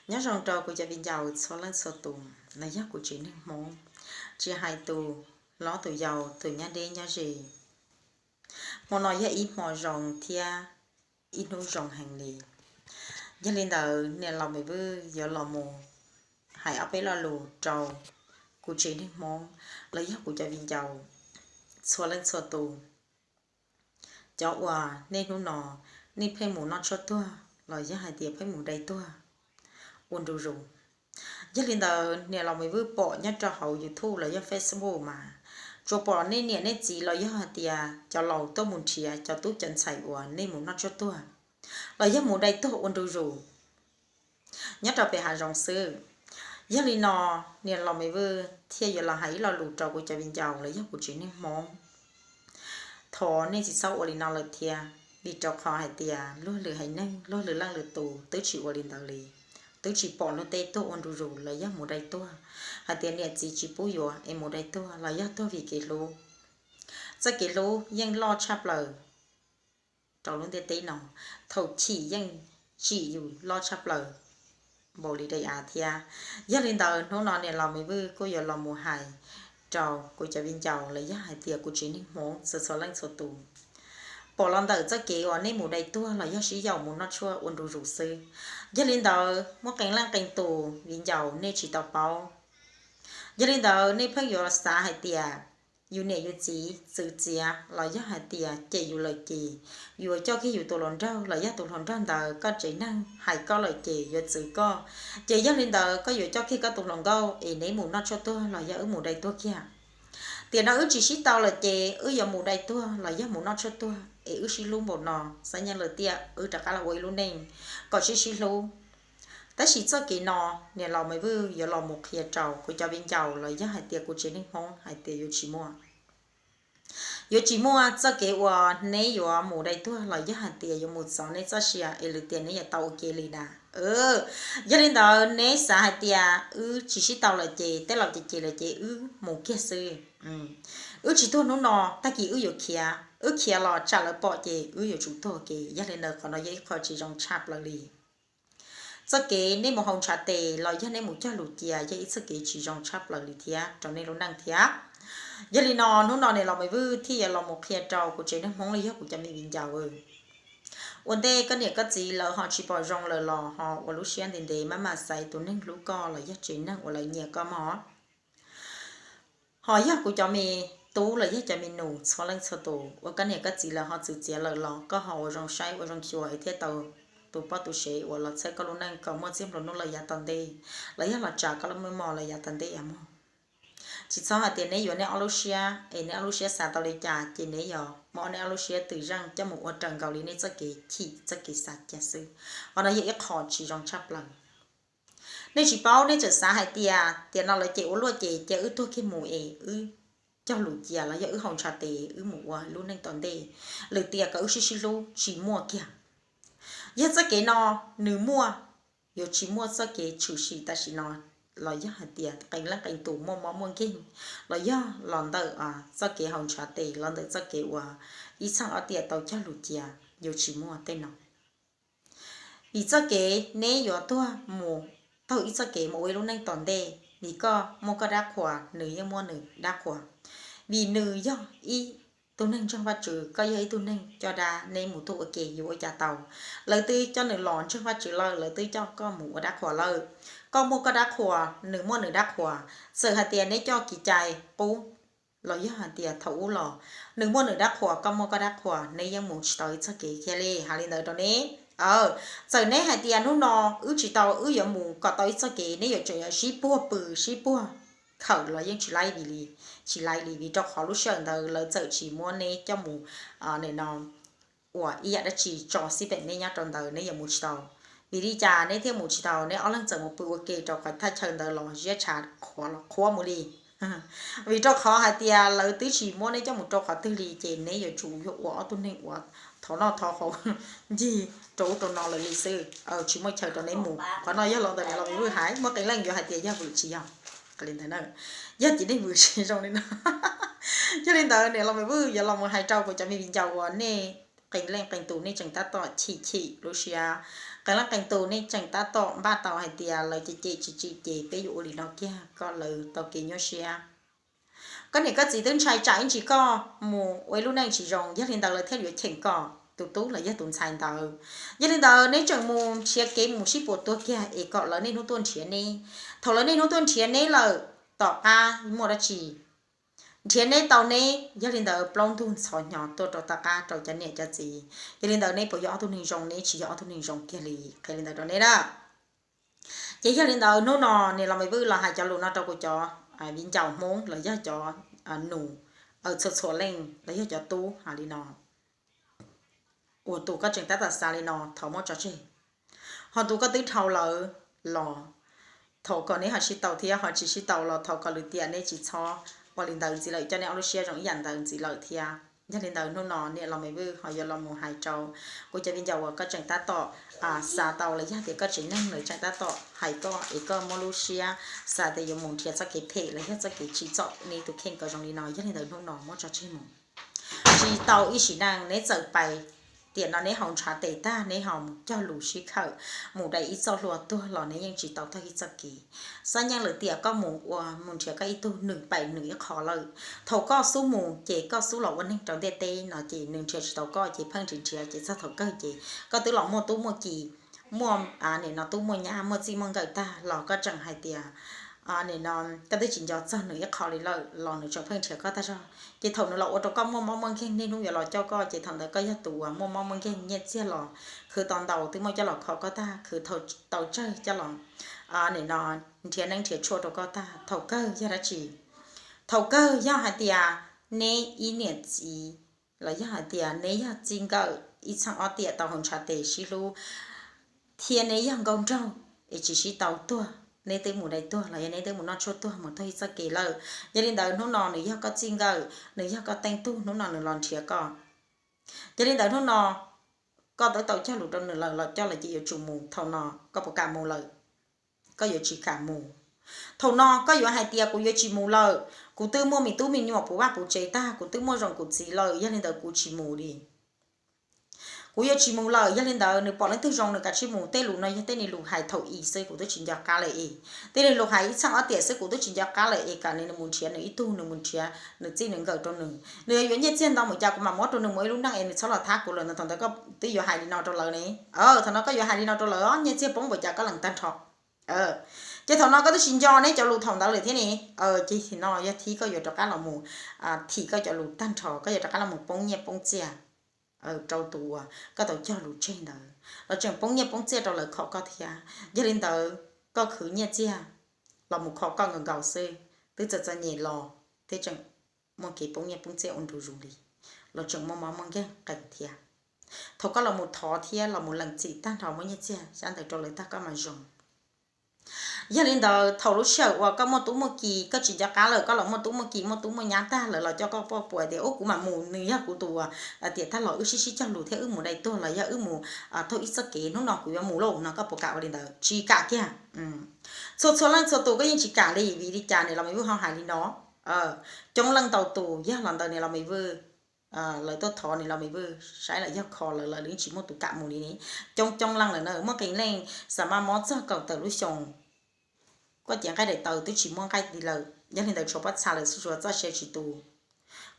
Nyob zoo rau kuv cov viv ncaus txhua leej txhua tus, los yog kuv tsev neeg Hmoob, tsis hais tus hlob tus yau, tus nyob deb nyob ze. Hmo no yog ib hmo zoo thiab ib hnub zoo heev li. Yog li ntawd niam laus Maiv Vwj yuav los mus hais ob peb lo lus rau kuv tsev neeg Hmoob los yog kuv cov viv ncaus txhua leej txhua tus. Cov uas nej hnub no nej pheej mus noj tshuaj tuag los yog hais tias pheej mus dai tuag ua ntu zus. Yog li ntawd niam laus Maiv Vwj pom nyob rau hauv YouTube los yog Facebook mas tsuas pom nej niam nej txiv los yog hais tias cov laus tuaj mus nrhiav cov tub cov ntxhais uas nej mus noj tshuaj tuag los yog mus dai tuag ua ntu zus nyob rau pem hav zoov xwb. Yog li no niam laus Maiv Vwj thiaj yuav los hais ib lo lus rau kuv cov viv ncaus los yog kuv tsev neeg Hmoob. Thov nej tsis txhob ua li no lawm thiab, vim rau qhov hais tias luag lwm haiv neeg luag lwm leej lwm tus twb tsis ua li ntawd li, twb tsis pom luag tej tuag ua ntu zus los yog mus dai tuag, hais tias niam txiv tsis pub yuav es mus dai tuag los yog tuag vim kev hlub. Txoj kev hlub yeej loj tshaj plaws rau lub ntiaj teb no, thaum chim yeej tsim yus loj tshaj plaws npaum li daim av thiab. Yog li ntawd hnub no niam laus Maiv Vwj kuj yuav los mus hais rau kuv cov viv ncaus los yog hais tias kuv tsev neeg Hmoob txhua txhua leej txhua tus, pom los ntawm txoj kev uas nej mus dai tuag los yog sib yaum mus noj tshuaj ua ntu zus xwb. Yog li ntawd muaj qee leej qee tus viv ncaus nej tsis tau paub. Yog li ntawd nej pheej yuav xav hais tias yus niam yus txiv txwv txiav los yog hais tias cem yus lawm ces yuav coj kiag yus tus hluas nraug los yog tus hluas nraug ntawd koj tsev neeg hais koj lawm ces yuav txwv koj. Ces yog li ntawd koj yuav coj kiag koj tus hluas nkauj es neb mus noj tshuaj tuag los yog wb mus dai tuag kiag. Tiam no wb tsis sib tau lawm ces wb yuav mus dai tuag los yog mus noj tshuaj tuag es wb sib hlub npaum no, xav nyeej lawm tiam wb rov qab los ua ib lub neej kom sib sib hlub. Tab sis txoj kev no niam laus Maiv Vwj yuav los mus qhia rau kuv cov viv ncaus los yog hais tias kuv tsev neeg Hmoob hais tias yuav tsis muaj. Yuav tsis muaj txoj kev uas neb yuav mus dai tuag los yog hais tias yuav mus txov neb txoj sia es lwm tiam neb yuav tau ua ke li na. Yog li ntawd neb xav hais tias wb tsis sib tau lawm ces tej laus ces ces lawm ces wb mus kiag xwb. Wb tsis tuag hnub no, tag kis wb yuav khiav, wb khiav los tsam lawv pom ces wb yuav tsum tuag ua ke. Yog li ntawd qhov no yog ib qho tsis zoo tshaj plaws li. Txoj kev nej mus haus ntshav tes los yog nej mus cog lus cia yog ib txoj kev tsis zoo tshaj plaws li thiab rau nej lub neej thiab. Yog li no hnub no niam laus Maiv Vwj thiaj yuav los mus qhia rau kuv tsev neeg Hmoob los yog kuv cov me viv ncaus. Ua ntej koj niam koj txiv lawv ho tsis pom zoo lawm los ho ua lub siab ntev ntev maj mam xaiv tus neeg hlub koj los yog tsev neeg uas lawv nyiam koj mog. Ho yog kuv cov me tub los yog cov me nus txhua leej txhua tus uas koj niam koj txiv lawv ho txwv txiav lawm los koj ho ua zoo saib ua zoo xyuas es thiaj tau tus poj tus sev uas los txhawb koj lub neej kom muaj txiaj nplua nuj lawm yav tom ntej, los yog los tsa koj lub meej mom lawm yav tom ntej mog. Tsis txhob hais tias neb yuav neb ob lub siab es neb ob lub siab xav tau li cas ces neb yuav muab neb ob lub siab twm zeej coj mus ua raws nkaus li nej txoj kev chim txoj kev xav cia xwb. Qhov no yog ib qho tsis zoo tshaj plaws. Nej tsis paub, nej tseem xav hais tias tiam no lawv ces ua luaj ces cia wb tuag kiag mus es wb cog lus cia los yog wb haus ntshav tes wb mus ua lub neej tom ntej, lwm tiam kom wb sib sib hlub, tsis muaj kiag. Yog txoj kev no nws muaj, yuav tsis muaj txoj kev tshwm sim tam sim no los yog hais tias qee leej qee tus muaj mob muaj nkeeg los yog los ntawm txoj kev haus ntshav tes los ntawm txoj kev uas ib txheej ob tiam tau cog lus cia, yuav tsis muaj tej no. Vim txoj kev neb yuav tuag mus taug ib txoj kev mus ua ib lub neej tom ntej, vim koj muaj koj dab qhuas, nws yeej muaj nws dab qhuas. Vim nws yog ib tug neeg ntseeg Vajtswv, koj yog ib tug neeg coj dab, neb mus tuag ua ke yuav ua cas tau. Lawv twb coj nws los ntseeg Vajtswv lawm, lawv twb coj koj mus ua dab qhuas lawm. Koj muaj koj dab qhuas, nws muaj nws dab qhuas. Txawm hais tias neb coj kev cai qub los yog hais tias thaum ub los, nws muaj nws dab qhuas, koj muaj koj dab qhuas, neb yeej mus tsis tau ib txoj kev kiag li. Hais li ntawd rau neb. Txawm neb hais tias hnub no wb tsis tau, wb yuav mus kom tau ib txoj kev, neb yuav tseem yuav sib puag pw sib puag khawm los yeej tsis laib vim li, tsis laib li vim rau qhov lub sij hawm ntawd lawv txawm tsis muab neb coj mus no uas ib yam dab tsi tso xib pem neb nyob rau ntawd, neb yuav mus tsis tau. Vim li cas neb thiaj mus tsis tau? Neb ob leeg txawm mus pw ua ke rau qhov thaj chaw ntawd los ziab tshav qhuav los qhuav mus li. Vim rau qhov hais tias lawv twb tsis muab neb coj mus rau qhov twg li, ces neb yuav tsum yog ua ob tug neeg uas thov noj thov haus ncig rau ub rau no lawm li xwb, tsis muaj chaw rau neb mus. Qhov no yog los ntawm niam laus Maiv Vwj hais, muaj qee leej yuav hais tias yog vwm tsis yog li ntawd na, yog ces nej vwm tsis zoo li no. Yog li ntawd niam laus Maiv Vwj yuav los mus hais rau kuv cov me viv ncaus uas nej qee leej qee tus nej tseem tab tom chim chim lub siab Qee leej qee tus nej tseem tab tom npaj tau hais tias lawv cem cem tsis tsim ces peb yuav ua li no kiag kom lawv tau kev nyuaj siab. Koj niam koj txiv twb ntshai tsam ib ntsis koj mus ua ib lub neej tsis zoo, yog li ntawd lawv thiaj li yuav cheem kom tus tub los yog tus ntxhais ntawd. Yog li ntawd neb tseem mus nrhiav kev mus sib puas tuag kiag es kom lawv niaj hnub tuaj nrhiav neb. Thaum lawv niaj hnub tuaj nrhiav neb lawm, tom qab muaj dab tsi nrhiav neb tau neb, yog li ntawd plaub ntug ntxhov hnyo tuaj rau tom qab rau cov niam cov txiv. Yog li ntawd neb puas yog ob tug neeg zoo? Neb tsis yog ob tug neeg zoo kiag li, qhia li ntawd rau neb na. Ces yog li ntawd hnub no niam los Maiv Vwj los hais cov lus no rau kuv cov viv ncaus Hmoob los yog cov nus, txhua txhua leej los yog cov tub hais li no. Uas tus koj tseem tab tom xav li no thov muab tso tseg. Ho tus koj twb dhau lawm los thov kom neb ho sib tau thiab, ho tsis sib tau los thov kom lwm tiam neb tsis txhob ua li ntawd ntxiv lawm, coj neb ob lub siab zoo ib yam ntawd ntxiv lawm thiab. Yog li ntawd hnub no niam los Maiv Vwj ho yuav los mus hais rau kuv cov viv ncaus uas koj tseem tab tom xav tau los yog tias koj tsev neeg lawv tseem tab tom hais koj es koj muab lub siab xav tias yuav mus nrhiav txoj kev phem los yog txoj kev tsim txom neb tus kheej kom zoo li no, yog li ntawd hnub no muab tso tseg mus. Tsis tau ib sim neej neb txawm pais tiam no neb haus ntshav tes tag neb ho mus cog lus sib khawm mus dai ib txoj hlua tuag los neb yeej tsis tau tag ib txoj kev. Xab nyeej lwm tiam koj mus ua mus nrhiav koj ib tug nws pais nws ib qho lawm. Thaum koj xub mus ces koj xub los ua neeg rau ntiaj teb no ces nws nrhiav tsis tau koj ces pheej nrhiav nrhiav ces txog thaum kawg ces koj twb los muaj tub muaj ki, muaj nim no tub muaj nyab muaj txij muaj nkawm tag los koj tseem hais tias nim no koj twb tsis nco txog nws ib qho li lawm los nws tseem pheej nrhiav koj tag zog. Ces thaum nws los ua rau koj muaj mob muaj nkeeg niaj hnub yuav los coj koj ces thaum ntawd koj yog tus uas muaj mob muaj nkeeg, nyiaj txiag los khwv tau ntau twb muab coj los kho koj tag, khwv tau tsawg coj los nim no nrhiav neeb nrhiav tshuaj rau koj tag. Thaum kawg yog dab tsi? Thaum kawg yog hais tias neb ib niam txiv los yog hais tias neb yog txij nkawm ib txheej ob tiam tau haus ntshav tes sib hlub thiab neb yog nkauj nraug es tsis sib tau tuag, neb twb mus dai tuag los yog neb twb mus noj tshuaj tuag mus tag ib txoj kev lawm. Yog li ntawd hnub no nws yog koj txij nkawm, nws yog koj teej tug, hnub no nws los nrhiav koj. Yog li ntawd hnub no koj twb tau cog lus rau nws lawm los coj lawm ces yuav tsum mus. Thaum no koj puas kam mus lawm? Koj yuav tsis kam mus. Thaum no koj yuav hais tias kuv yuav tsis mus lawm, kuv twb muaj me tub me nyuam puv vaj puv tsev tag, kuv twb muaj zoo kuv txiv lawm, yog li ntawd kuv tsis mus li. Kuv yuav tsis mus lawm. Yog li ntawd nws pom leej twg zoo nws kav tsij mus. Tej lus no yog tej niag lus hais thaum i xwb kuv twb tsis nco qab lawm es, tej niag lus hais ib txheej ob tiam xwb kuv twb tsis nco qab lawm es kam li nws mus nrhiav nws ib tug, nws mus nrhiav nws txij nws nkawm rau nws. Nws yuav yuav nyiaj txiag ntau npaum cas kuv mam muab rau nws mus ib lub neej es nws txhob los thab kuv lawm no. Thaum ntawd koj twb yuav hais li no rau lawv ne. Thaum no koj yuav hais li no rau lawv, nyiaj txiag poob npaum cas koj lees tag nrho. Ces thaum no koj twb tsis nco neb cov lus thaum ntawd lawm thiab ne. Ces no yog thib koj yuav rov qab los mus thim koj cov lus tag nrho, koj yuav rov qab los mus poob nyiaj poob txiaj rau tus uas koj tau cog lus tseg ntawd los tseem poob nyiaj poob txiaj rau lawv kho koj thiab. Yog li ntawd koj khwv nyiaj txiag los mus kho koj nkaus nkaus xwb, twb txom txom nyem los thiab tseem muaj kev poob nyiaj poob txiaj ua ntu zus li, los tseem muaj mob muaj nkeeg qees thiab. Thaum koj los mus thov thiab los mus lees txim tag nrho muab nyiaj txiag xyab ntawd rau lawv tag koj mas zoo. Yog li ntawd thaum lub sij hawm uas koj muaj tub muaj ki, koj tsis nco qab lawm, koj los muaj tub muaj ki muaj tub muaj nyab tag lawv los coj koj poj puas tias ub kuv mam mus, nws yog kuv tus uas tiam tag los wb sib sib cog lus thiab wb mus dai tuag los yog wb mus taug ib txoj kev, hnub no kuv yuav mus lauj no koj puas kam ua li ntawd? Tsis kam kiag. Txhua txhua leej txhua tus koj yeej tsis kam li. Vim li cas niam los me vwj ho hais li no? Coob leej ntau tus yog los ntawm niam los me vwj lawv tuaj thov niam los me vwj saib lawm yog kho lawv lawv yeej tsis muaj tus kam mus li ne. Coob coob leej lawm na, muaj qee leej xa maj mob txog kaum tawm lub xyoo, koj cev nqaij daim taw twb tsis muaj nqaij li lawm. Yog li ntawd tshuav pob txha lawm xwb, tshuav txoj sia tsis tu.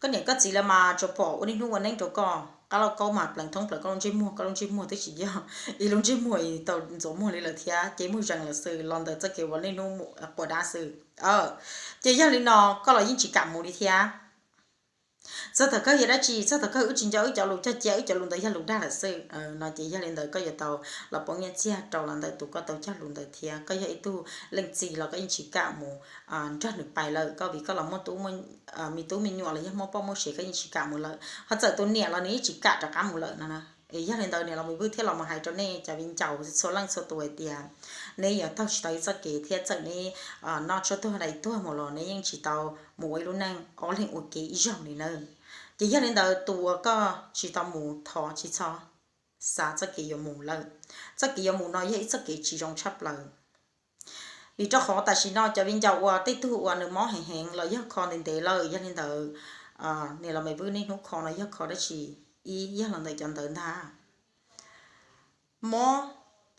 Koj niam koj txiv lawv mas tsuas pom ua niaj hnub ua neeb rau koj, qab lauj kaub mas pleev thoob plaws koj lub ntsej muag, koj lub ntsej muag twb tsis yog ib lub ntsej muag tau ntxuav muag li lawm thiab, ces muag zees lawm xwb los ntawm txoj kev ua niaj hnub quas dab xwb. Ces yog li no koj los yeej tsis kam mus li thiab. Txog thaum kawg yog dab tsi? Txog thaum kawg wb tsis nco wb cov lus cog cia, wb cov lus ntawd yog lus dag lawm xwb no. Ces yog li ntawd koj yuav tau los poob nyiaj txiag rau los ntawm tus koj tau cog lus ntawd thiab. Koj yog ib tug leej txiv los koj yeej tsis kam mus nrog nws pais lawm, koj vim koj los muaj tub, me tub me nyuam los yog muaj poj muaj sev koj yeej tsis kam mus lawm. Ho txawm tus niam los nws yeej tsis kam rov qab mus lawm no. Es yog li ntawd niam los me vwj thiaj los mus hais rau nej cov viv ncaus txhua leej txhua tus hais tias neb yuav taug tsis tau ib txoj kev thiab txawm neb noj tshuaj tuag dai tuag mus los neb yeej tsis tau mus ua ib lub neej ob leeg ua ke ib zaug li nawb. Ces yog li ntawd tus uas koj tsis tau mus thov tsis txhob xav txoj kev yuav mus lawm. Txoj kev yuav mus no yog ib txoj kev tsis zoo tshaj plaws. Vim rau qhov tam sim no cov viv ncaus uas tej tug uas nws mob heev heev los yog kho ntev ntev lawm, yog li ntawd niam los me vwj niaj hnub kho no yog kho dab tsi? Ib yog los ntawm cov ntawd ntag. Mob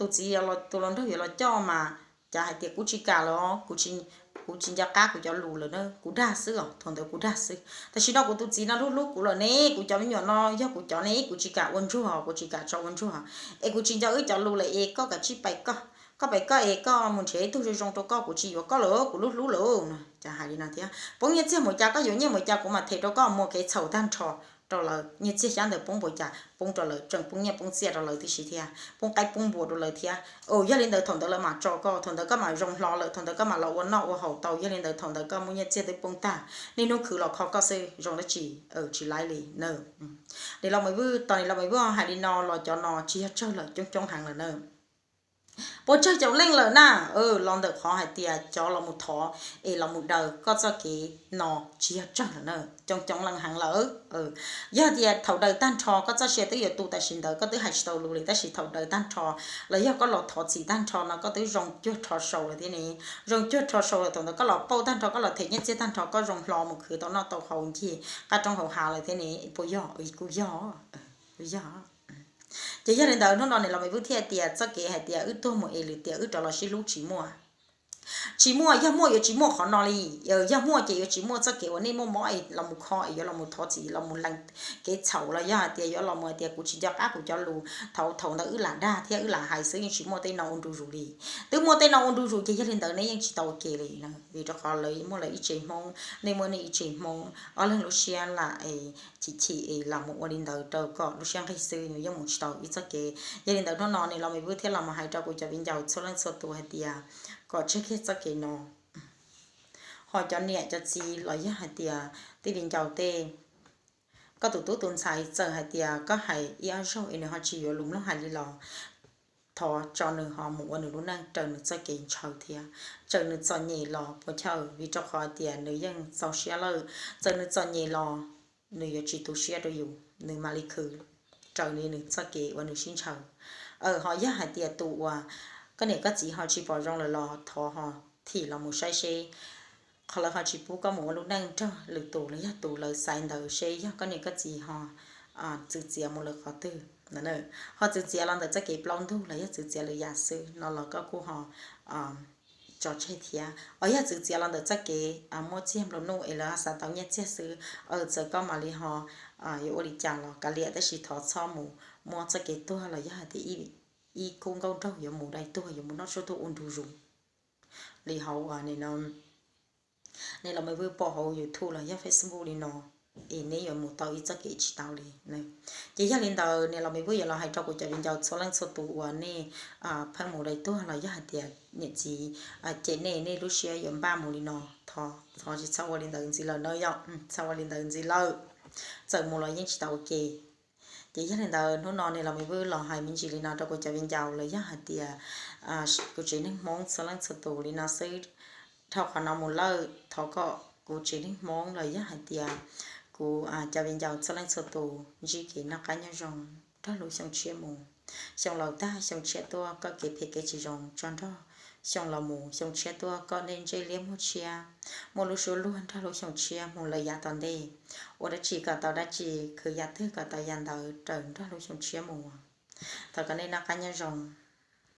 tus txiv, tus hluas nraug yuav los coj mas, cas hais tias kuv tsis kam los, kuv tsis nco qab kuv cov lus lawm na, kuv dag xwb os, thaum ntawd kuv dag xwb. Tam sim no kuv tus txiv no hlub hlub kuv lawm ne, kuv cov me nyuam no yog kuv cov ne, kuv tsis kam ua ntsuag, kuv tsis kam tso ua ntsuag, es kuv tsis nco wb cov lus lawm es koj kav tsij pais koj, koj pais koj es koj mus nrhiav ib tug zoo zoo rau koj, kuv tsis yuav koj lawm, kuv hlub hlub lawm. Cas hais li no thiab, poob nyiaj txiag npaum cas, koj yuav nyiaj npaum cas kuv mam them rau koj, muaj kev txhaum tag nrho rau lawv. Nyiaj txiag xyab ntawd poob npaum cas poob rau lawv, tseem poob nyiaj poob txiaj rau lawv tib si thiab, poob qaib poob npua rau lawv thiab. Yog li ntawd thaum ntawd lawv mam tso koj, thaum ntawd koj mam zoo hlo lawm, thaum ntawd koj mam los ua noj ua haus tau. Yog li ntawd thaum ntawd koj muaj nyiaj txiag twb poob tag, niaj hnub khwv los kho koj xwb, zoo dab tsi? Tsis laib li na. Nim los Maiv Vwj, tos nim los Maiv Vwj hais li no los cov no tsis yog tsawg lawm, coob coob heev lawm na. Puas tsawg caum leej lawm na? Los ntawm qhov hais tias cov los mus thov es los mus daws koj txoj kev no tsis yog tsawg lawm na, coob coob leej heev lawm. Yog tias thaum daws tag nrho koj txoj sia twb yuav tu tam sim ntawd, koj twb hais tsis tau lus li, tab sis thaum daws tag nrho los yog koj los thov txim tag nrho no koj twb zoo cuag rho sau lawm thiab ne. Zoo cuag rho sau lawm, thaum ntawd koj los pauj tag nrho, koj los them nyiaj txiag tag nrho, koj zoo hlo mus khwv tau noj tau haus ncig qab roob hauv hav lawm thiab ne. Puas yog? Kuj yog, kuj yog. Ces yog li ntawd hnub no nim los Maiv Vwj thiaj hais tias txoj kev hais tias wb tuag mus es lwm tiam wb rov los sib hlub tsis muaj. Tsis muaj, yog muaj yuav tsis muaj qhov no li. Yog muaj ces yuav tsis muaj txoj kev uas nej muaj mob es los mus kho es yuav los mus thov txim, los mus lees kev txhaum, los yog hais tias yuav los mus hais tias kuv tsis nco qab kuv cov lus, thaum thaum ntawd wb lam dag thiab wb lam hais xwb, yeej tsis muaj tej no ua ntu zus li. Twb muaj tej no ua ntu zus ces yog li ntawd nej yeej tsis tau ua ke li, vim rau qhov lawv muaj lawv ib tsev Hmoob, nej muaj nej ib tsev Hmoob, ob leeg lub siab lam chim chim es los mus ua li ntawd rau kom lub siab nqig xwb, nws yeej mus tsis tau ib txoj kev. Yog li ntawd hnub no nim los Maiv Vwj thiaj los mus hais rau kuv cov viv ncaus txhua leej txhua tus hais tias kom tseg kiag txoj kev no. Ho cov niam cov txiv los yog hais tias tej viv ncaus tej, koj tus tub tus ntxhais txawm hais tias koj hais ib ob zaug es nws ho tsis yuav lus mloog hais li los thov tso nws ho mus ua nws lub neej raws nws txoj kev ntshaw thiab. Txawm nws txom nyem los puas chawj, vim rau qhov tias nws yeej txaus siab lawm. Txawm nws txom nyem los nws yuav tsis tu siab rau yus, nws mam li khwv raws li nws txoj kev uas nws sib ntshaw. Ho yog hais tias tus uas koj niam koj txiv ho tsis pom zoo lawm los thov ho thim los mus saib seb qhov lawv ho tsis pub koj mus ua lub neej nrog lwm tus los yog tus lawv xaiv ntawd, seb yog koj niam koj txiv ho txwv txiav mus lawm qhov twg. Ho txwv txiav los ntawm txoj kev plaub ntug los yog txwv txiav lwm yam xwb no los koj kuj ho tso tseg thiab. Ho yog txwv txiav los ntawm txoj kev muaj txiag nplua nuj es lawv xav tau nyiaj txiag xwb, txawm koj mam li ho yuav ua li cas los kav liam, tab sis thov txhob mus muab txoj kev tuag los yog hais tias ib khub nkauj nraug yuav mus dai tuag, yuav mus noj tshuaj tuag ua ntu zus li hauv uas nim los Maiv Vwj pom hauv YouTube los yog Facebook li no, es neb yuav mus tau ib txoj kev tsis tau li. Ces yog li ntawd nim los Maiv Vwj yuav los hais rau kuv cov viv ncaus txhua leej txhua tus uas nej pheej mus dai tuag los yog hais tias niam txiv cem nej, nej lub siab yuav npaj mus li no, thov tsis txhob ua li ntawd ntxiv lawm na yom, txhob ua li ntawd ntxiv lawm. Txawm mus los yeej tsis tau ua ke. Ces yog li ntawd hnub no nim los Maiv Vwj los hais me ntsis li no rau kuv cov viv ncaus los yog hais tias kuv tsev neeg Hmoob txhua leej txhua tus li no xwb. Dhau qhov no mus lawm thov kom kuv tsev neeg Hmoob los yog hais tias kuv cov viv ncaus txhua leej txhua tus ntsib kev noj qab nyob zoo nrog lub xyoo tshiab mus. Xyoo laus tag xyoo tshiab tuaj, koj kev phem kev tsis zoo tso nrog xyoo los mus, xyoo tshiab tuaj koj nej ntsej liab muag tshiab, muaj lub suab luag nrog lub xyoo tshiab mus lawm yav tom ntej. Ua dab tsi kom tau dab tsi, khwv yam twg kom tau yam ntawd raws nrog lub xyoo tshiab mus. Thov kom nej noj qab nyob zoo.